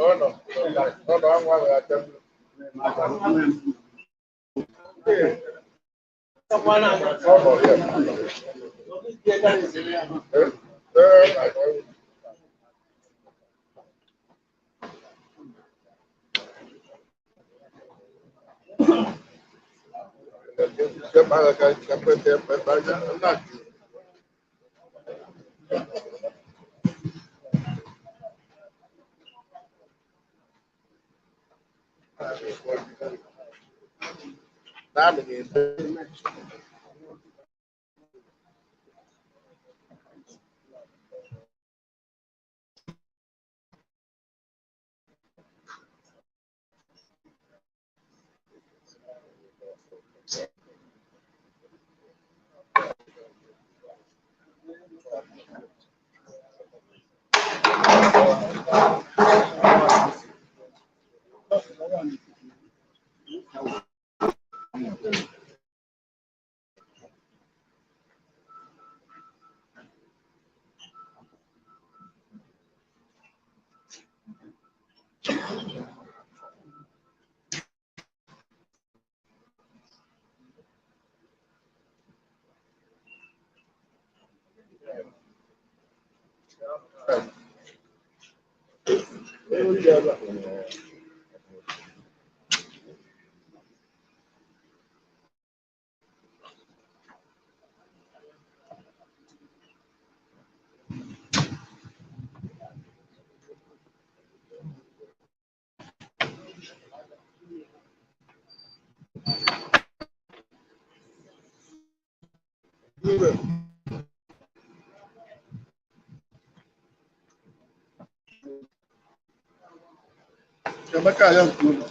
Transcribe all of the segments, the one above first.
Ọ nọ, ọ nọ anwụ ahụ acha mmiri. Ọ nọ ya. Eh, eh, eh. Emeka ya nke ụlọ.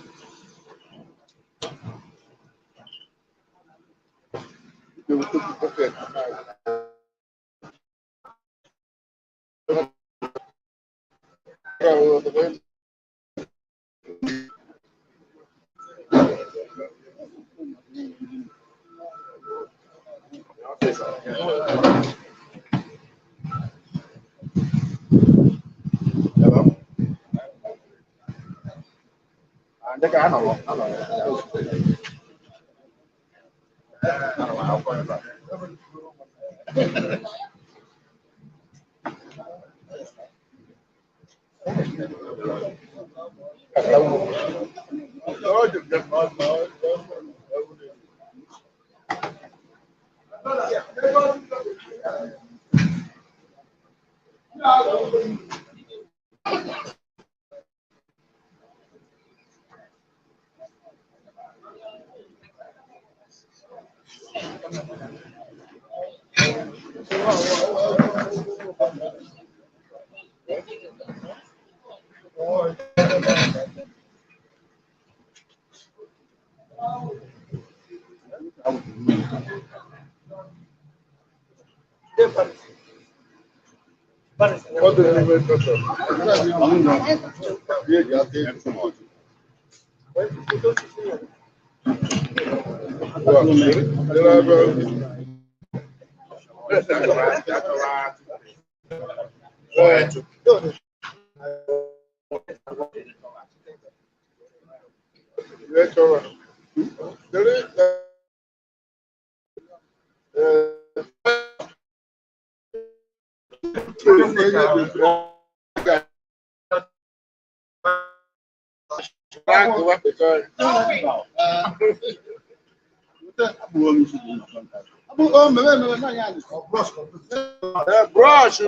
Brush,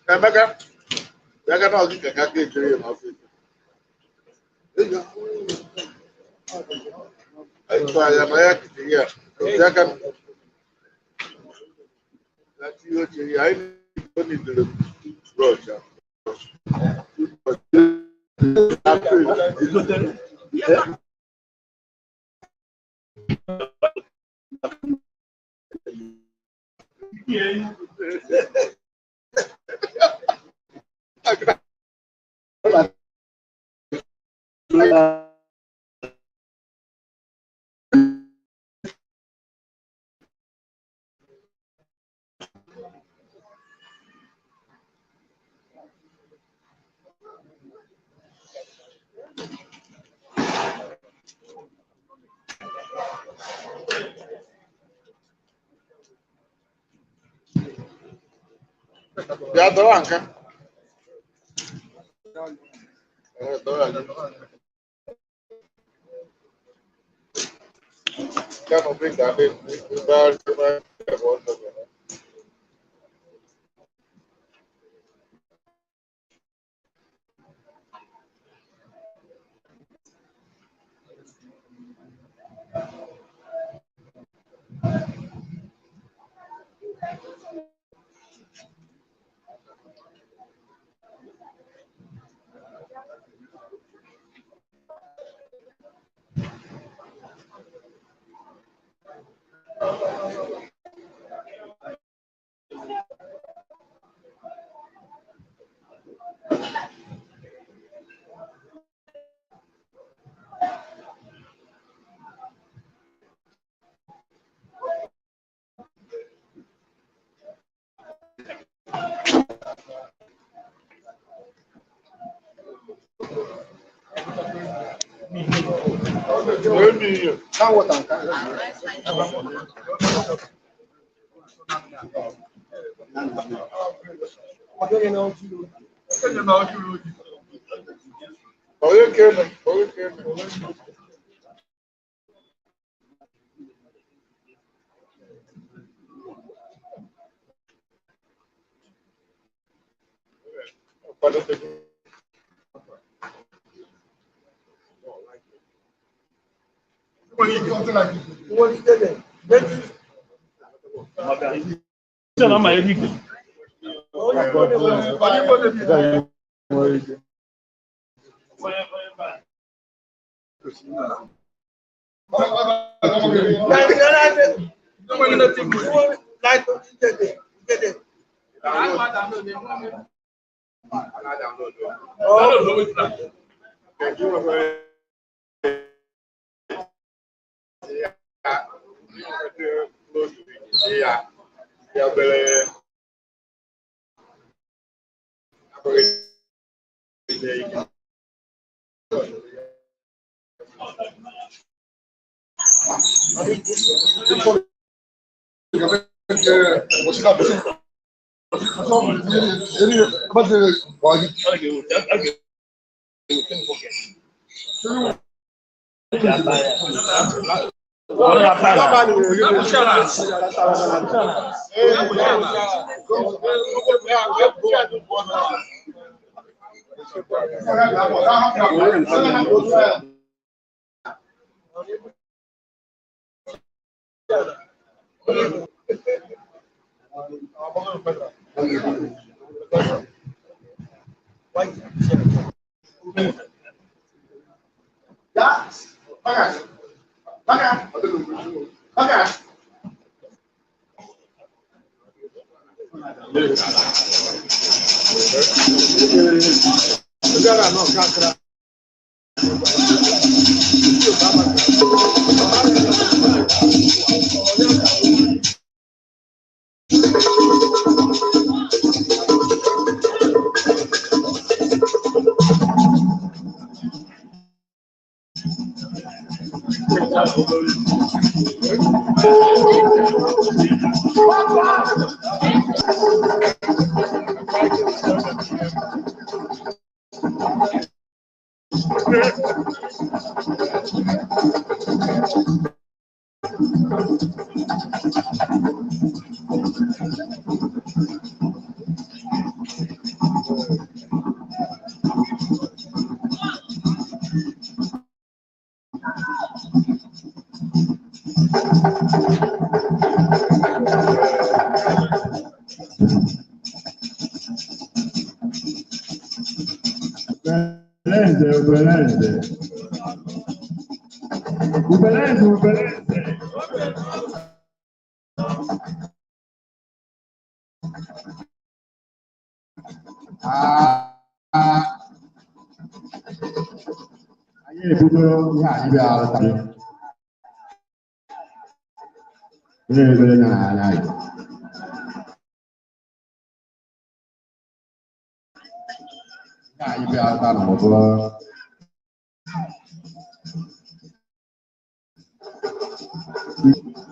Emeka, ya ga na ọkịka ka aka ejiri ya n'ọfịs. Ịtụ anya na ya kiri ya, ya ka na tinye oche ya, anyị nidere brọsh a. Bịa dọrọ nka. Ee, dọrọ anyị. Ya nọ bụ ka ndị ebe ebe ebe ọ nọ. Onye ka eme? Onye ka eme? Ubeleze, Ubeleze. Ubeleze, Ubeleze. Ah, anyị ebido ihe anyị bịara taa. Onye ebere ya na anya anyị. Ihe anyị bịara taa na ọbụ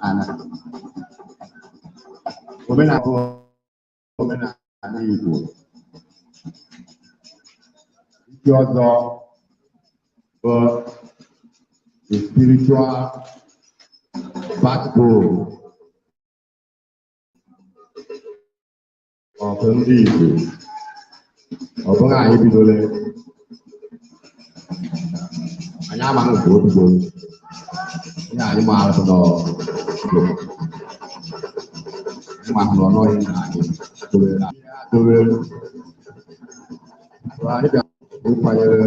ana. Omenala bụ omenala Igbo. Ndị ọzọ bụ the spiritual backbone of ndị Igbo. Ọ bụghị anyị bidoro, anyị amaghị nke o bidoro. Ihe anyị maara bụ na ọ bụ anyị ma na ọ nọghị na anyị dobere dobere. So anyị bịara ịkwanyere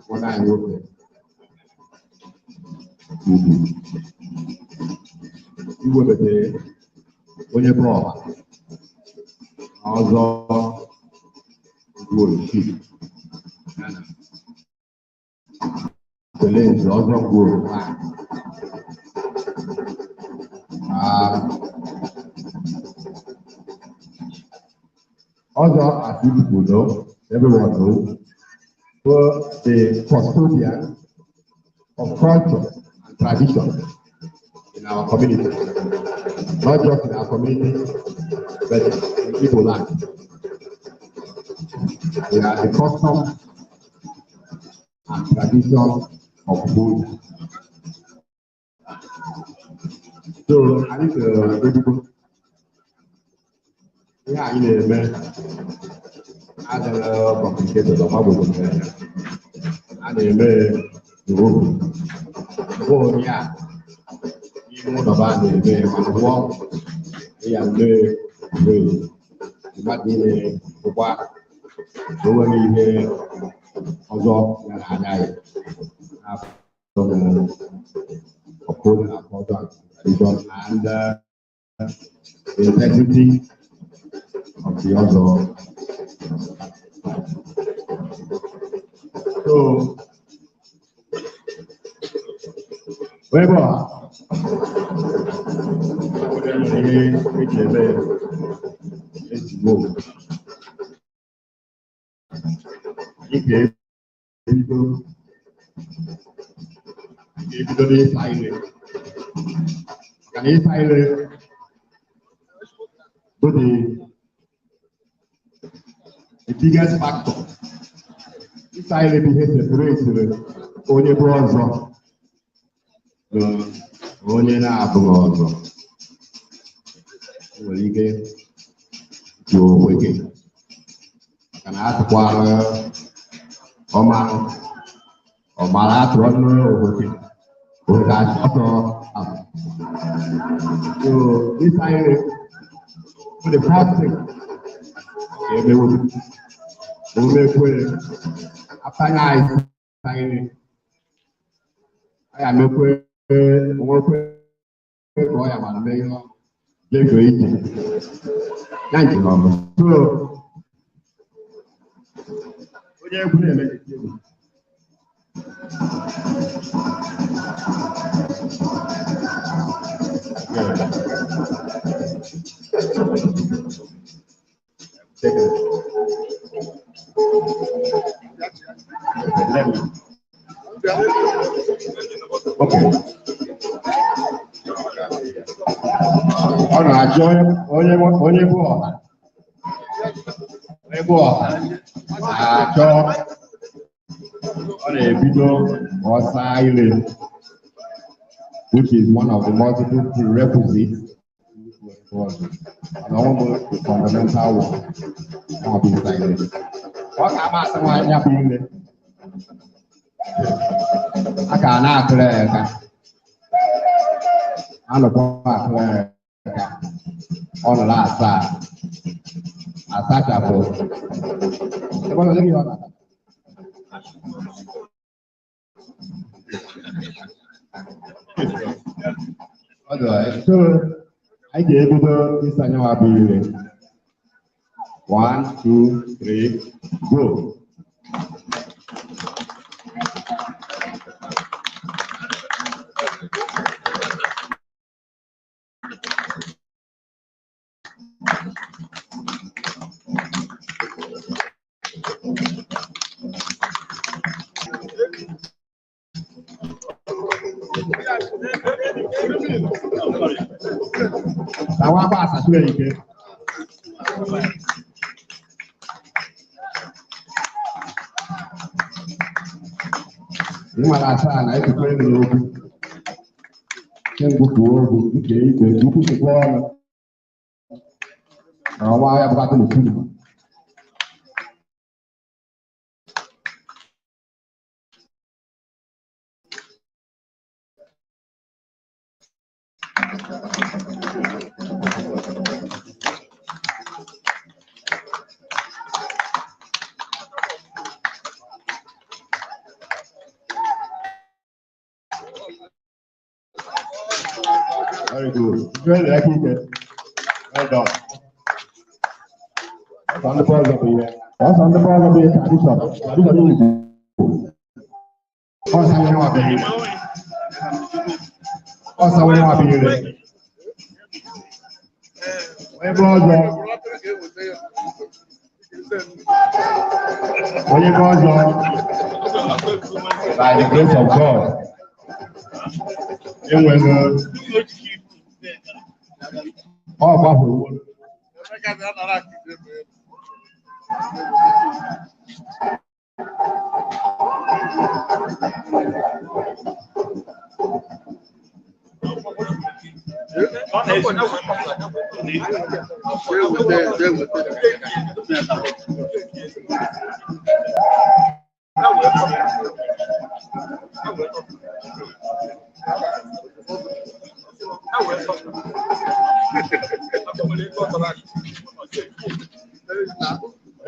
nwanne anyị nwoke ugwu, iwebata onye bụ ọha na ọzọ ngwuo isii ya na kelee nze ọzọ ngwuo nwanyị. Ah, ọzọ, as you people know, everyone knows, were the custodian of culture and tradition in our community. Not just in our community, but in Igbo land. They are the custom and tradition of food. So, anyị ga-ebido ihe anyị na-eme adịghị complicated, ọ gbagwoju anya. A na-eme n'oge bụ onye a n'ime ụlọ ba na-eme, mana gwọ ya mee wee mmadụ niile bụkwa na o nweghị ihe ọzọ ya na anya ya upholding our culture and tradition and the integrity of the other. So, ebe a, ihe eji eme ezigbo anyị ga-ebido n'ịsa ire, maka na ịsa ire bụ the biggest factor. Ịsa ire bụ ihe separate onye bụ ọzọ na onye na-abụghị ọzọ. O nwere ike jụọ onwe gị, maka na atụkwara ọma ọmara atụ ọnụ obodo obodo achọtọ ahụ. So ịsa ire bụ the first thing ka emewo omekwe. After ya ịsa ire, ya mekwe nwekwe ka ọ ya mara mee ihe jefee ije ya njem ọmụ. So onye egwu na-eme egwu. Take it. Let me. Okay. Ọ na-ajụ onye onye bụ ọha. Onye bụ ọha na-achọ ọ na-ebido ma ọ saa ire, which is one of the multiple prerequisites for and almost the fundamental one. Ọ bụ ịsa ire. Ọ ga-amasị nwaanyị ya bụ ire. A ka na-akụrụ ya aka. Anọkwa akụrụ ya aka. Ọ nọrọ asaa. Asachapụ. Ebe ọ nọ, ihe ọ na-ata. Ọ dị. So, anyị ga-ebido ịsa nyawa bụ ire. 1, 2, 3, go. Àwọn apá àṣàṣúlẹ̀ ike. Ịmara asaa na ekuku elu n'okwu. Kemgbe kwuo okwu, nke ikpe, ukwu sikwa ọnụ. Na ọnwa ya bụkwa n'okpuru. Very good. Very lucky. Well done. That's on the ball up here. That's on the ball up here. Tradition. Tradition is good. Ọ̀sán wọlé wà bẹ̀rẹ̀. Ọ̀sán wọlé wà bẹ̀rẹ̀. Onye bụ ọzọ. Onye bụ ọzọ. By the grace of God. Enwere ọ gbahụrụ.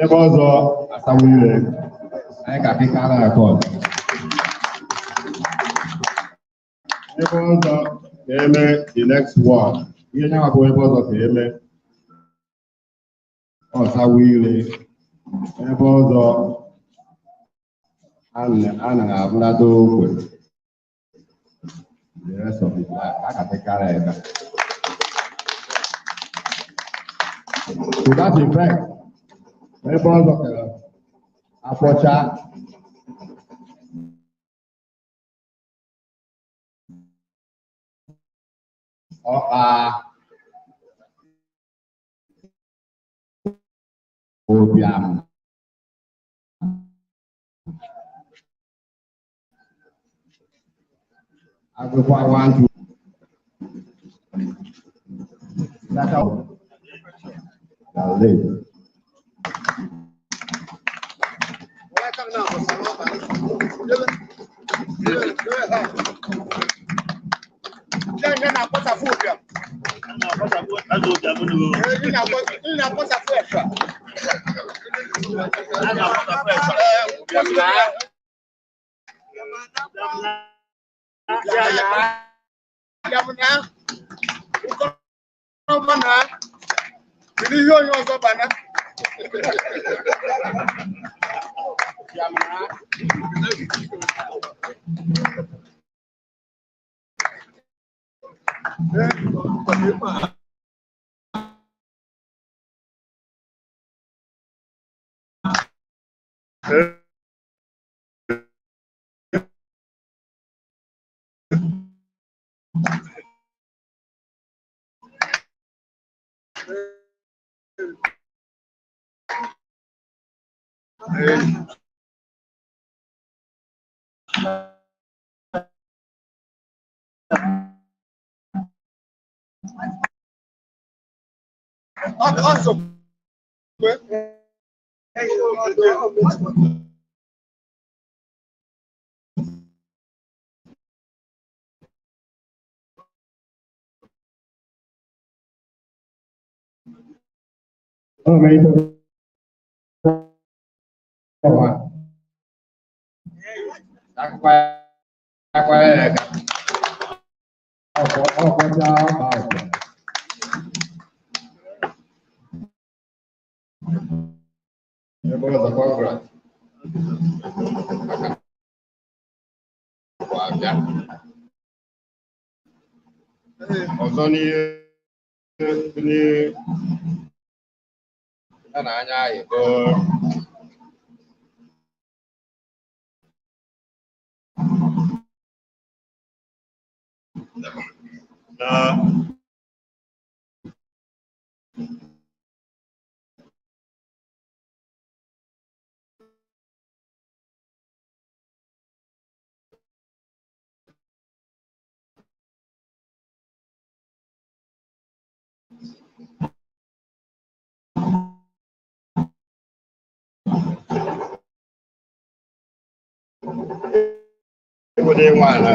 Ebe ọzọ asawo ire, anyị ga-apịkara ya kọt. Ebe ọzọ ga-eme the next one. Ihe nyawa bụ ebe ọzọ ga-eme. Ọsawo ire. Ebe ọzọ a na-abụrado ogwe. The rest of his life, a ga-apịkara ya ebe. To that effect, ebe ọzọ kere akwọcha ọkpa ụbịam agụkwa 1 2 3. Bụ abịa ọzọ n'ihe n'ihe ya na anya anyị bụ na ewede nwa na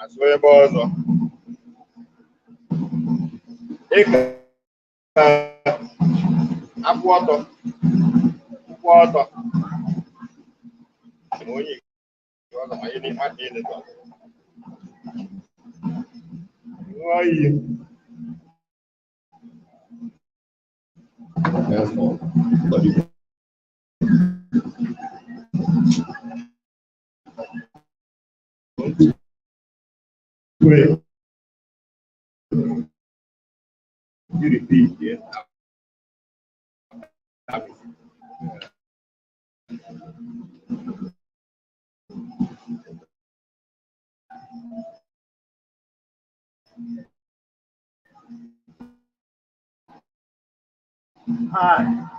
azụ ebe ọzọ ịka akwụ ọtọ kwụ ọtọ ma onye ọzọ ma ihe niile ṅụọ iyi. Wait. You repeat, yeah. Hi.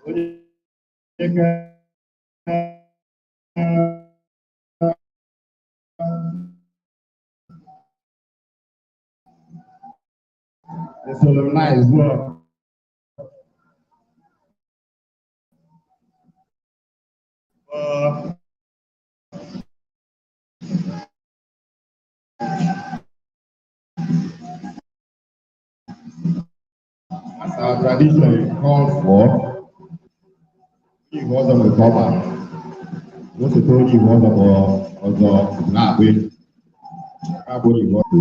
Onye ka solemnize well. As our tradition calls for, ihe ọzọ nwere ka ọ gbara osote onye ihe ọzọ bụ ọzọ na-abụ abụ ihe ọzọ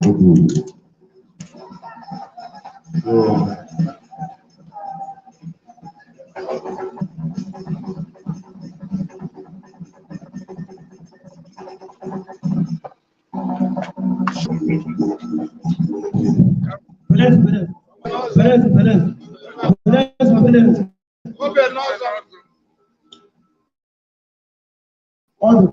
okwu okwu. So, Beleza, beleza. Beleza, beleza. Beleza, beleza. Oge n'ọzọ. Ọdụ.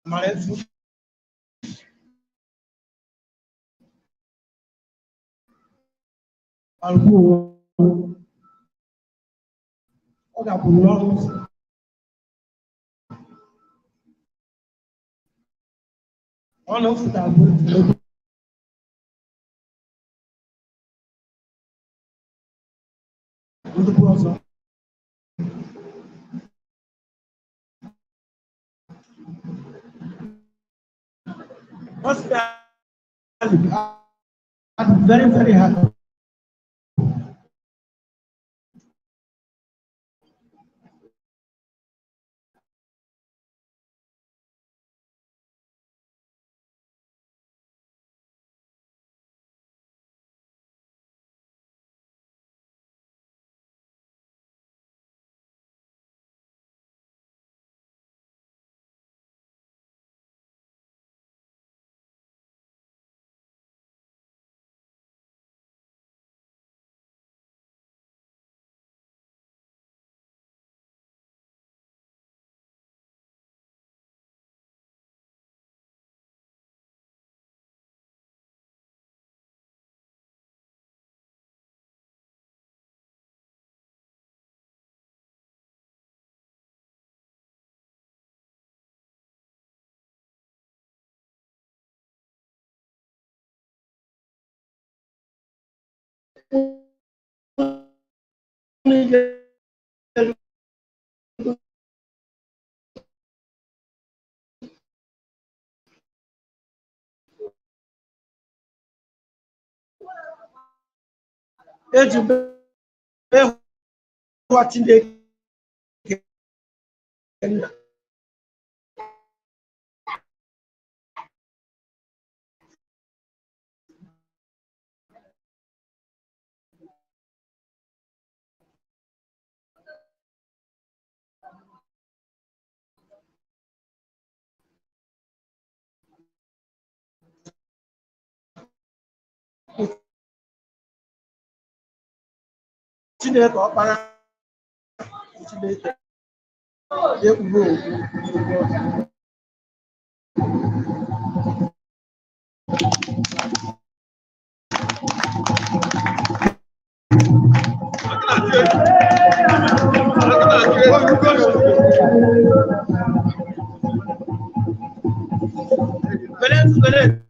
Amarelo. Alụkwụ ọ gakwuru n'ọnụ ụzọ. Ọ na-ofụta bụ ndụpụ ọzọ. Hospital, I'm very, very happy. Eji ịhụ Chineke nna. Chineke ọkpara Chineke ekpughe okwu. Beleza, beleza.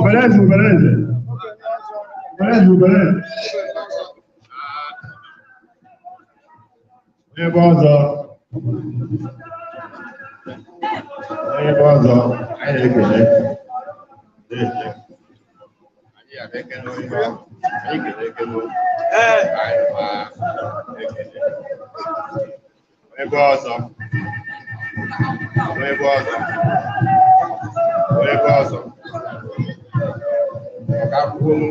Beleza, beleza. Beleza, beleza. Ebe ọzọ. Ebe ọzọ, anyị na-ekele. Anyị ga-ekele onye ahụ. Anyị kele ekele. Anyị ma ekele. Ebe ọzọ. Ebe ọzọ. Ebe ọzọ. Ka akwụkwọ m.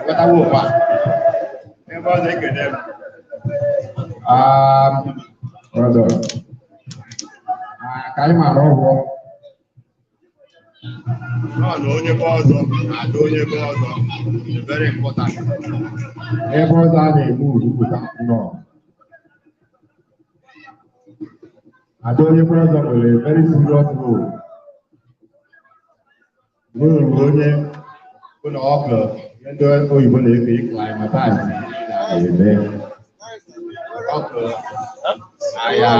Ghọtawo ụwa. Ebe ọzọ ekele m. Ọzọ. Ka anyị mara ọgwụ. Nọ na onye be ọzọ na-ada onye be ọzọ is very important. Ebe ọzọ a na-eme ugwu ka nọ. Ada onye be ọzọ nwere very serious role. Role onye bụ na ọkụ ihe ndị oyibo na-efe climatize na-eme. Ọkụ aya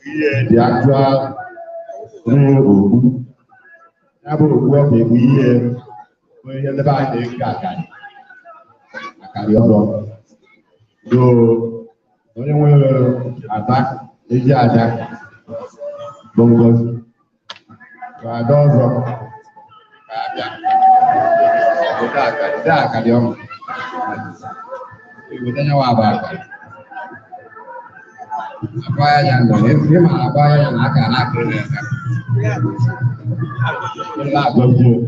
ihe dị actual real ogbu. Ya bụ ogbu ọ ga-egbu ihe bụ ihe ndị be anyị na-eke akarị. Akarị ọzọ. So onye nwere ada eji ada bụ ngozi. Ka ada ọzọ ka abịa. Weta akarị, dee akarị ọma. Weta nyawa abụ akarị. Agba ya ndụ, ị ma agba ya na aka na akịrị na aka. Ńlá àgbọ̀jù o.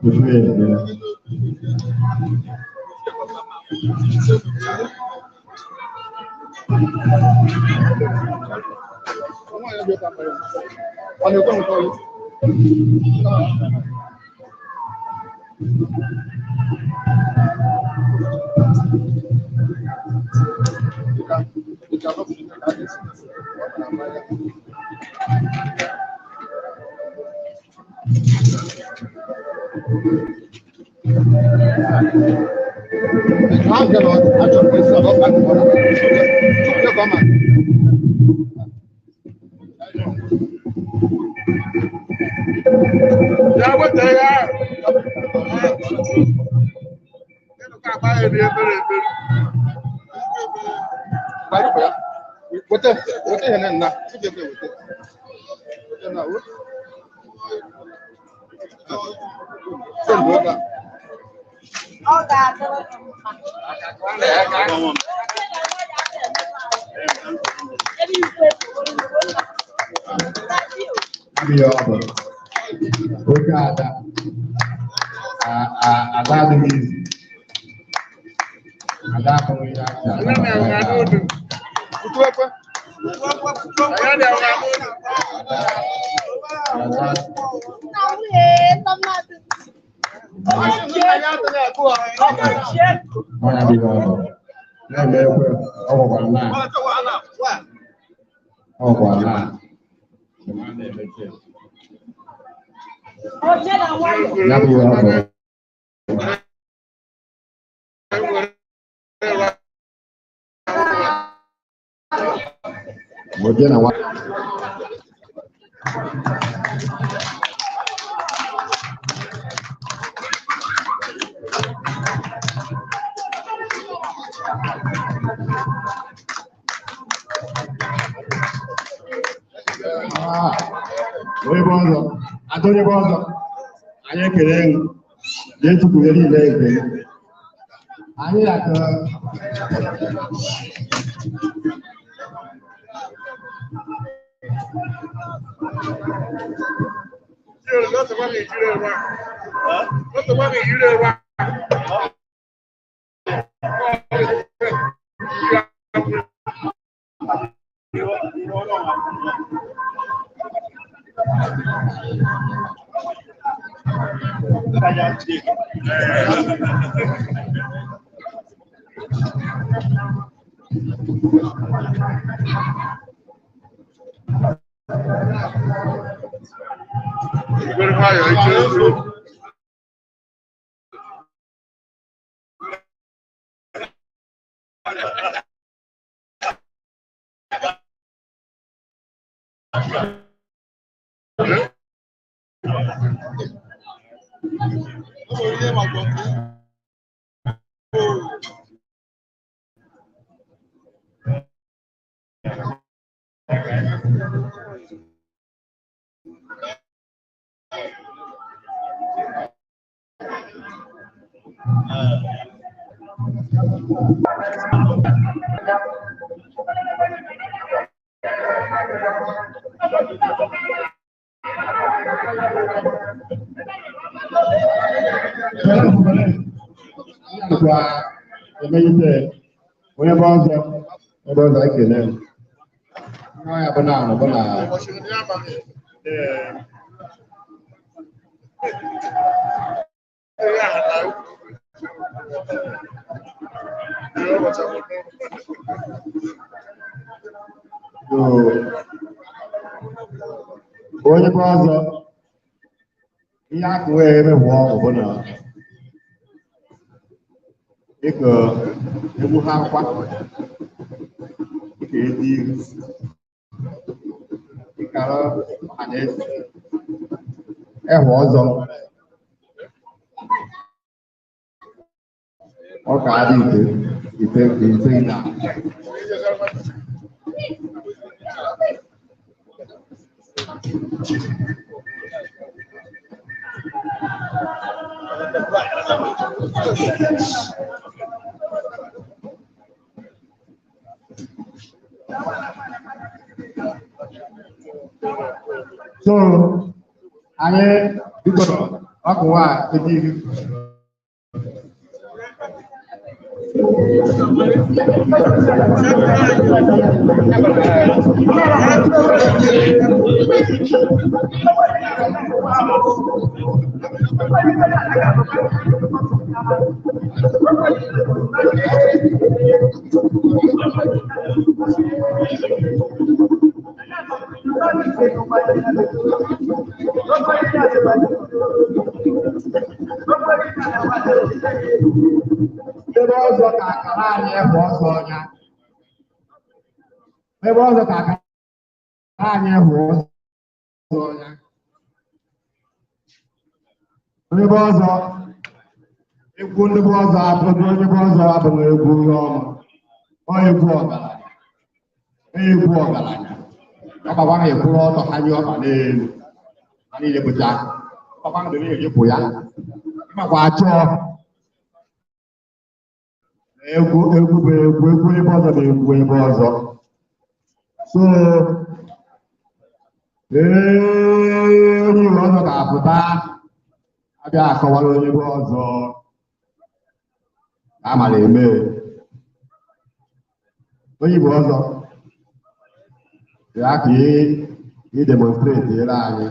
Kò sí ẹ̀ ẹ̀. Ya weta ya. Weta, weta ihe na weta. Weta na weta. Ọ ga-adịrị gị mma. Ndị ọ bụ oke ada ada adịghị izu ada abụghị ihe a na-eme ekwe ọgwụkwara na ọgwụkwara na ya bụ ihe ọ bụ. Oje na nwa onye bụ ọzọ ada onye bụ ọzọ anyị ekele gị jee tupu ihe niile nke anyị na-akọ. Kwa emeghite onye bụ ọzọ ebe ọzọ ekele m. Nwa ya bụ na bụ na onye bụ ọzọ ihe akụ wee eme bụ ọgwụ bụ na dịka egwu ha akwa dịka ezi ihu dịkara ọha na eze ehụ ọzọ ọ ka adị ite ite ite na so anyị bidoro ọkụwa ebe ihu. Ebe ọzọ ka akara anyị bụ ọzọ ọnya. Ebe ọzọ ka akara anyị bụ ọzọ ọnya. Ebe ọzọ egwu ndị bụ ọzọ abụghị onye bụ ọzọ abụghị egwu ihe ọma. Ọ egwu ọgaranya. Egwu ọgaranya. Ọ bakwa na ekwuru ọtọ ha nye ọkpa n'elu. Ha niile bụcha. Ọkpa ndụ na-eyipụ ya. Ịmakwa achọọ. Egwu egwu bụ egwu, egwu ebe ọzọ bụ egwu ebe ọzọ. So ee, onye Igbo ọzọ ga-apụta abịa akọwara onye Igbo ọzọ amara eme. Onye Igbo ọzọ ya ka ị demonstrate ere anyị.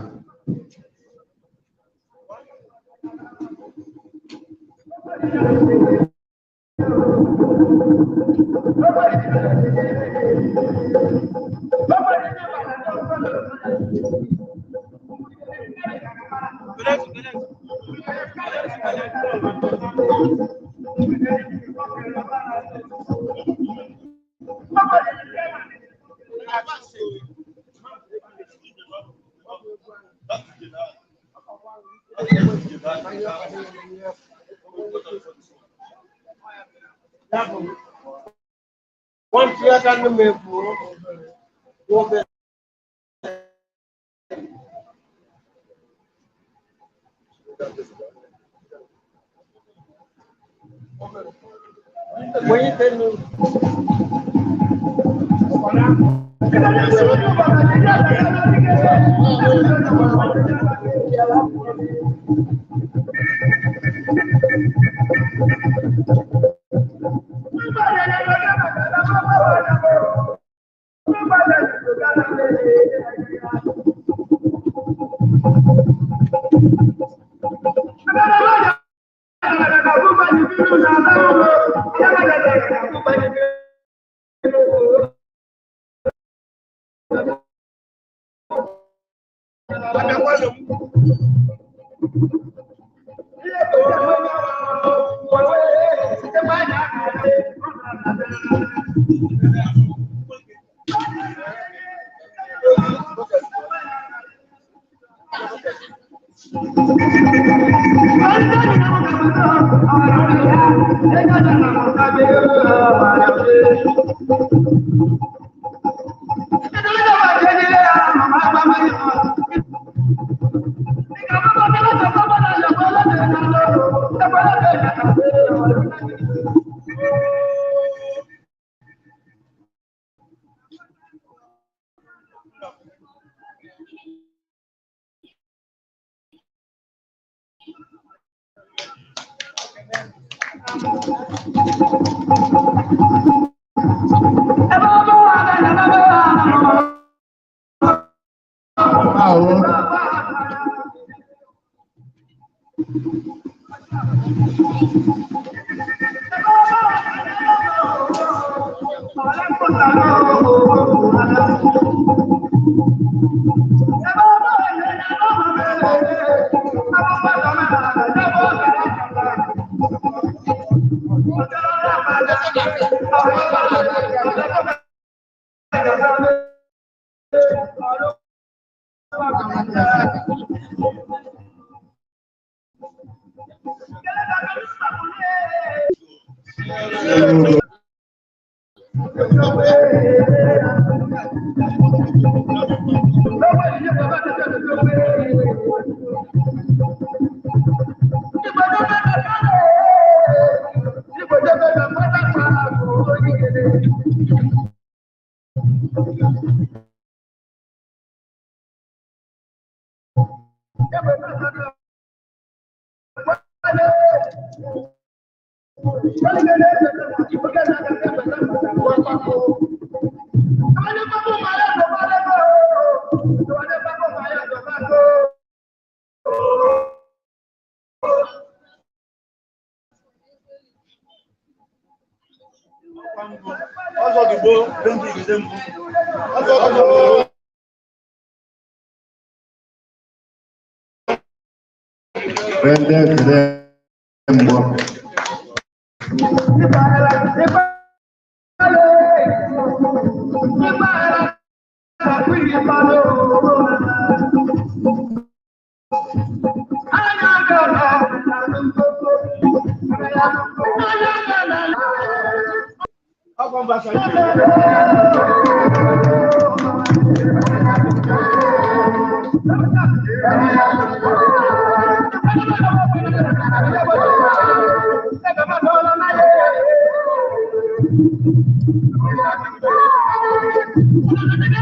Thank you.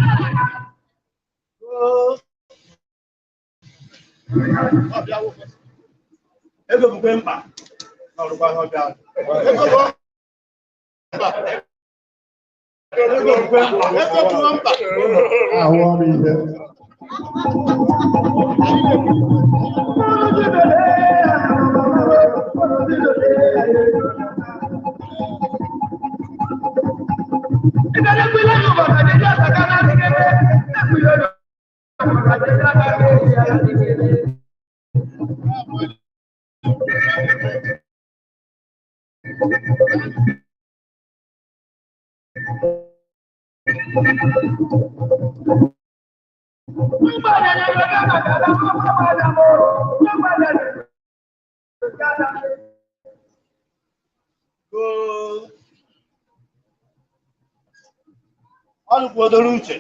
Ego bụkwa mkpa n'ọrụkwa ọbịa. Ego bụ mkpa. Ego bụkwa mkpa. Ego bụ mkpa. Ahụ ọrụ ihe. Ọnụ kwuodoro uche.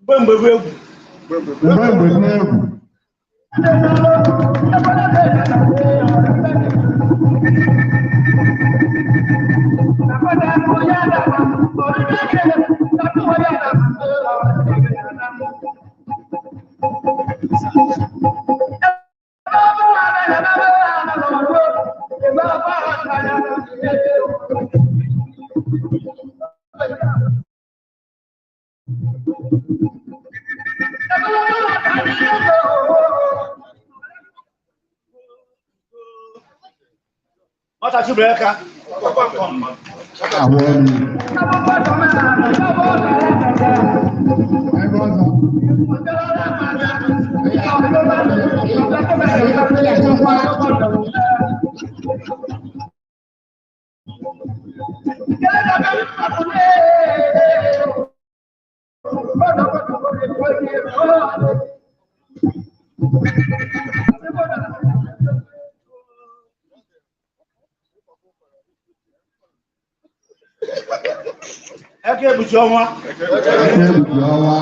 Mgbe mgbe bụ egwu. Mgbe mgbe bụ egwu. Nwata chụbere aka. Ahụ ọrụ ihe. Ebe ọzọ. Eke ekpuchi ọnwa. Eke ekpuchi ọnwa.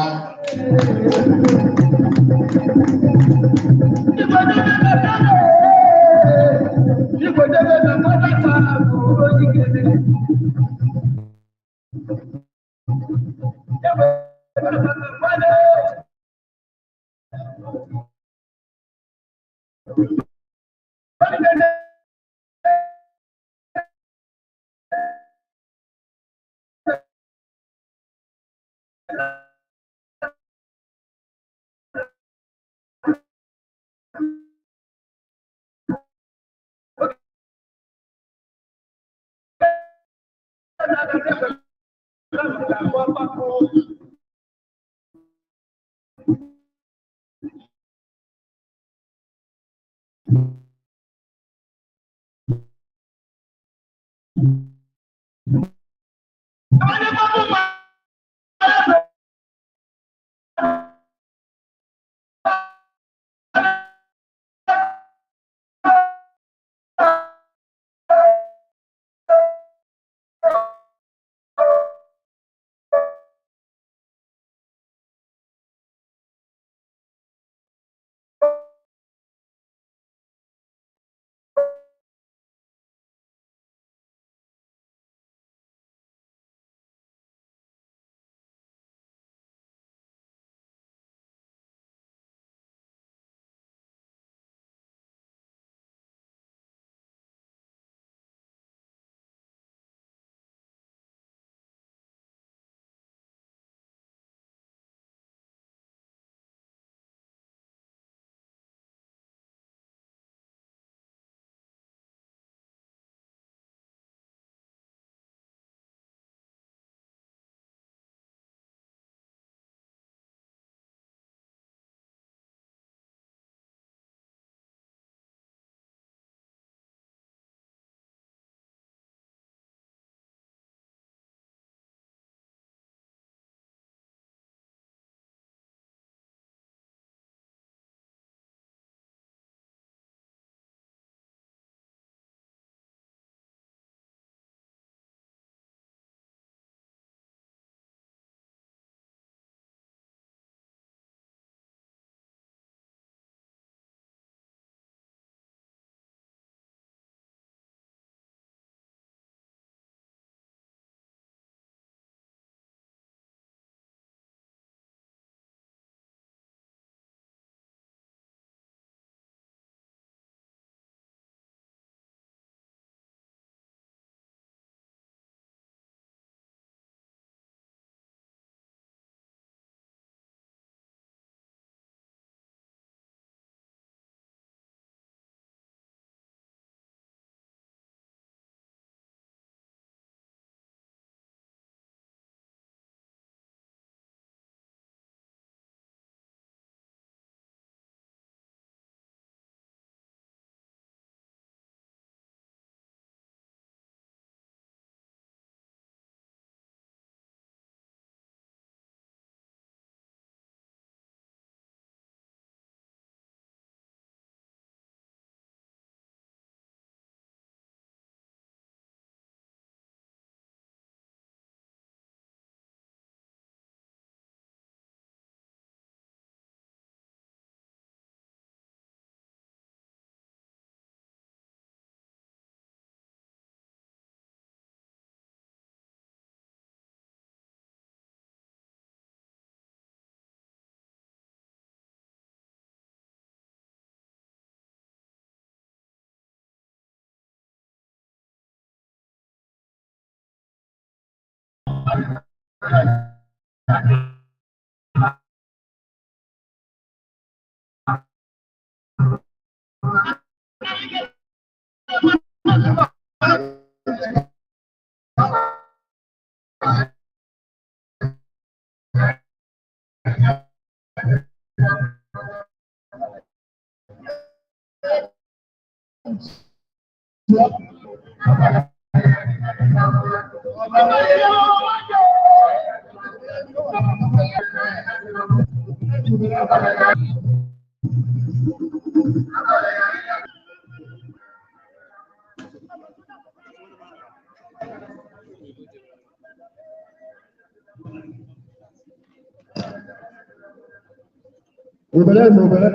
Ubere ubere.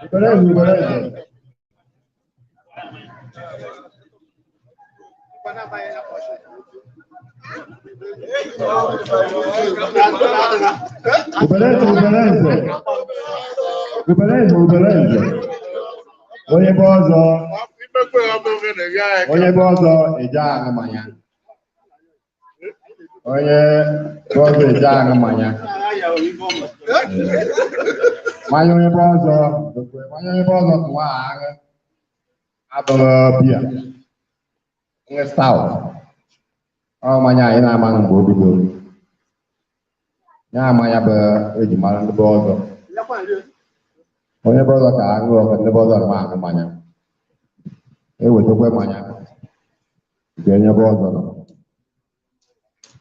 Ubere ubere. Ubere ubere. Ubere ubere. Onye bụ ọzọ. Onye bụ ọzọ eje aṅụ mmanya. Onye bụ ọzọ eje aṅụ mmanya. Mmanya onye bụ ọzọ, mmanya onye bụ ọzọ tụwa aṅụ abụghị biya. Nwe stout. Ọ mmanya anyị na-amaghị mgbe o bidoro. Ya mmanya bụ eji mara ndị bụ ọzọ. Onye bụ ọzọ ka aṅụ ọkụ ndị bụ ọzọ ma aṅụ mmanya. Ewetakwa mmanya nke onye bụ ọzọ nọ.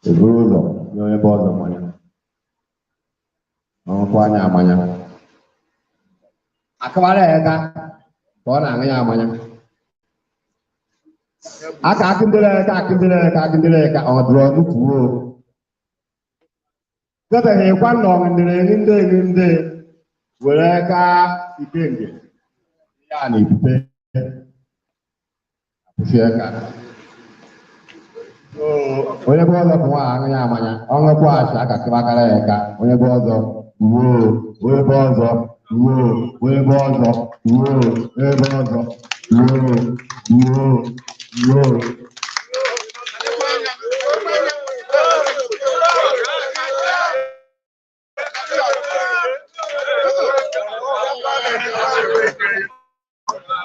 Eburu ụzọ nye onye bụ ọzọ mmanya. Ọṅụkwa anya mmanya. Akụwara ya aka ka ọ na-aṅụ ya mmanya. Aka akụndịrị aka akụndịrị aka akụndịrị aka ọ dụrụ ọnụ kwuo. Debeghịkwa na ọṅụndịrị enyi ndị enyi ndị were aka ikenge ya na-ebute akwụsị aka. Onye bụ ọzọ bụ nwa aṅụ ya mmanya, ọ ṅụkwa achị aka kịbakara ya aka, onye bụ ọzọ ruo, onye bụ ọzọ ruo, onye bụ ọzọ ruo, onye bụ ọzọ ruo, ruo, ruo.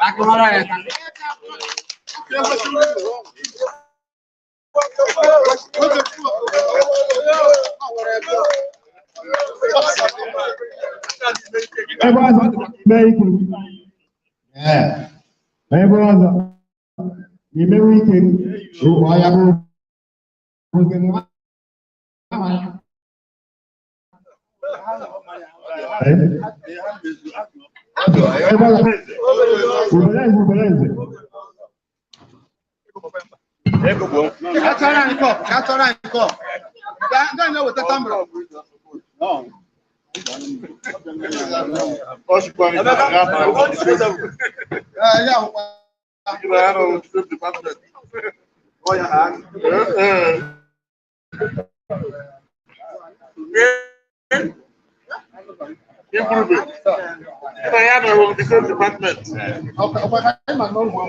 Akụwara ya aka. Ebe ọzọ mee ike. Ee, ebe ọzọ imewe ike ọ ya bụ oge nwa. Ebe ọzọ ubere eze ubere eze. Ka chọrọ anyị kọp. Gaa na-eweta tambụl. Ee, ya hụkwa. Ọkwa ka anyị ma n'ụlọ.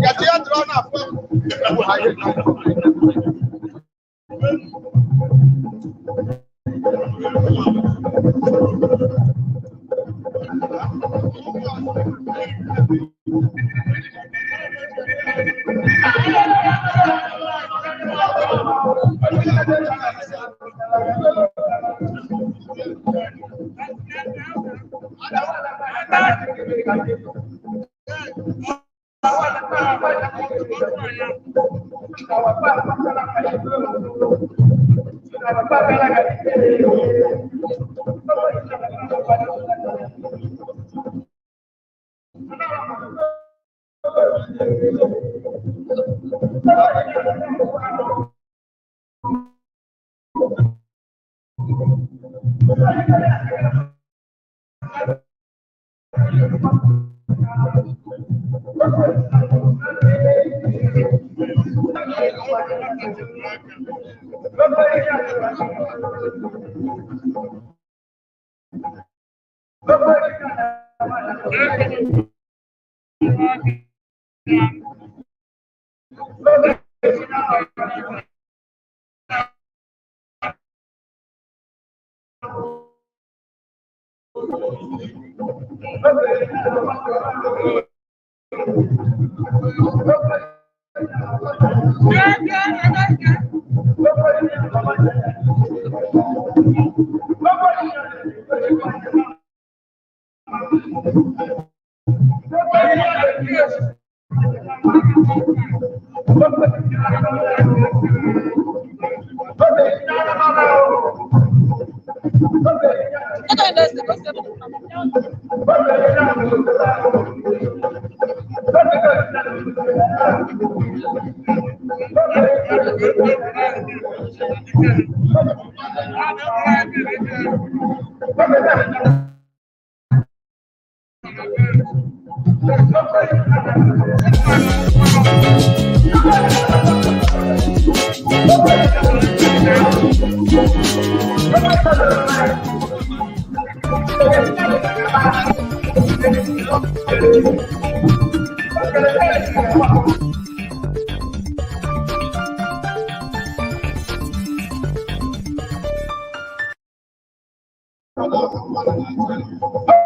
Gàtí ya dụrụ na afọ. Thank you.